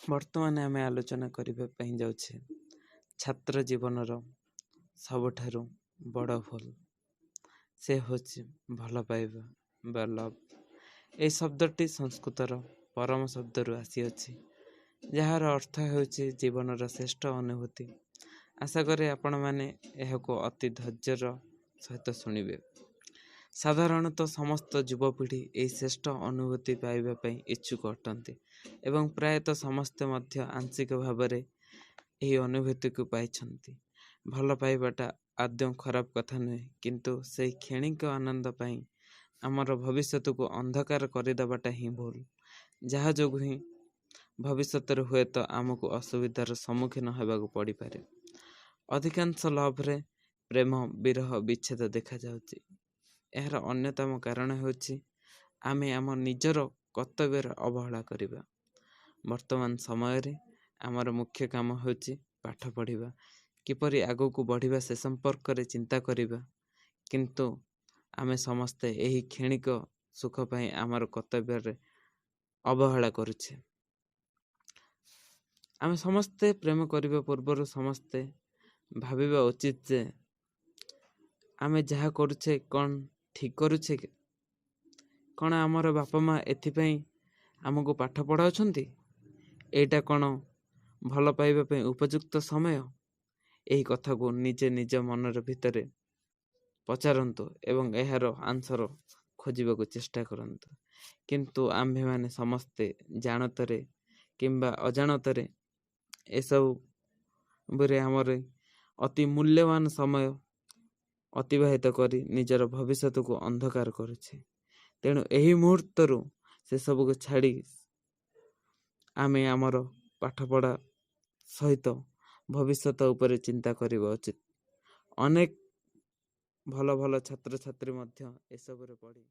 ବର୍ତ୍ତମାନ ଆମେ ଆଲୋଚନା କରିବା ପାଇଁ ଯାଉଛେ ଛାତ୍ର ଜୀବନର ସବୁଠାରୁ ବଡ଼ ଭୁଲ, ସେ ହେଉଛି ଭଲ ପାଇବା ବା ଲଭ୍। ଏହି ଶବ୍ଦଟି ସଂସ୍କୃତର ପରମ ଶବ୍ଦରୁ ଆସିଅଛି, ଯାହାର ଅର୍ଥ ହେଉଛି ଜୀବନର ଶ୍ରେଷ୍ଠ ଅନୁଭୂତି। ଆଶା କରେ ଆପଣମାନେ ଏହାକୁ ଅତି ଧୈର୍ଯ୍ୟର ସହିତ ଶୁଣିବେ। ସାଧାରଣତଃ ସମସ୍ତ ଯୁବପିଢ଼ି ଏହି ଶ୍ରେଷ୍ଠ ଅନୁଭୂତି ପାଇବା ପାଇଁ ଇଚ୍ଛୁକ ଅଟନ୍ତି ଏବଂ ପ୍ରାୟତଃ ସମସ୍ତେ ମଧ୍ୟ ଆଂଶିକ ଭାବରେ ଏହି ଅନୁଭୂତିକୁ ପାଇଛନ୍ତି। ଭଲ ପାଇବାଟା ଆଦୌ ଖରାପ କଥା ନୁହେଁ, କିନ୍ତୁ ସେହି କ୍ଷଣିକ ଆନନ୍ଦ ପାଇଁ ଆମର ଭବିଷ୍ୟତକୁ ଅନ୍ଧକାର କରିଦେବାଟା ହିଁ ଭୁଲ, ଯାହା ଯୋଗୁଁ ହିଁ ଭବିଷ୍ୟତରେ ହୁଏତ ଆମକୁ ଅସୁବିଧାର ସମ୍ମୁଖୀନ ହେବାକୁ ପଡ଼ିପାରେ। ଅଧିକାଂଶ ଲଭ୍ରେ ପ୍ରେମ, ବିରହ, ବିଚ୍ଛେଦ ଦେଖାଯାଉଛି। ଏହାର ଅନ୍ୟତମ କାରଣ ହେଉଛି ଆମେ ଆମ ନିଜର କର୍ତ୍ତବ୍ୟର ଅବହେଳା କରିବା। ବର୍ତ୍ତମାନ ସମୟରେ ଆମର ମୁଖ୍ୟ କାମ ହେଉଛି ପାଠ ପଢ଼ିବା, କିପରି ଆଗକୁ ବଢ଼ିବା ସେ ସମ୍ପର୍କରେ ଚିନ୍ତା କରିବା। କିନ୍ତୁ ଆମେ ସମସ୍ତେ ଏହି କ୍ଷଣିକ ସୁଖ ପାଇଁ ଆମର କର୍ତ୍ତବ୍ୟରେ ଅବହେଳା କରୁଛେ। ଆମେ ସମସ୍ତେ ପ୍ରେମ କରିବା ପୂର୍ବରୁ ସମସ୍ତେ ଭାବିବା ଉଚିତ ଯେ ଆମେ ଯାହା କରୁଛେ କ'ଣ ଠିକ୍ କରୁଛେ କି? କ'ଣ ଆମର ବାପା ମା ଏଥିପାଇଁ ଆମକୁ ପାଠ ପଢ଼ାଉଛନ୍ତି? ଏଇଟା କ'ଣ ଭଲ ପାଇବା ପାଇଁ ଉପଯୁକ୍ତ ସମୟ? ଏହି କଥାକୁ ନିଜେ ନିଜ ମନର ଭିତରେ ପଚାରନ୍ତୁ ଏବଂ ଏହାର ଆନ୍ସର ଖୋଜିବାକୁ ଚେଷ୍ଟା କରନ୍ତୁ। କିନ୍ତୁ ଆମ୍ଭେମାନେ ସମସ୍ତେ ଜାଣତରେ କିମ୍ବା ଅଜାଣତରେ ଏସବୁରେ ଆମର ଅତି ମୂଲ୍ୟବାନ ସମୟ ଅତିବାହିତ କରି ନିଜର ଭବିଷ୍ୟତକୁ ଅନ୍ଧକାର କରୁଛେ। ତେଣୁ ଏହି ମୁହୂର୍ତ୍ତରୁ ସେସବୁକୁ ଛାଡ଼ି ଆମେ ଆମର ପାଠପଢ଼ା ସହିତ ଭବିଷ୍ୟତ ଉପରେ ଚିନ୍ତା କରିବା ଉଚିତ। ଅନେକ ଭଲ ଭଲ ଛାତ୍ରଛାତ୍ରୀ ମଧ୍ୟ ଏସବୁରେ ପଢ଼ି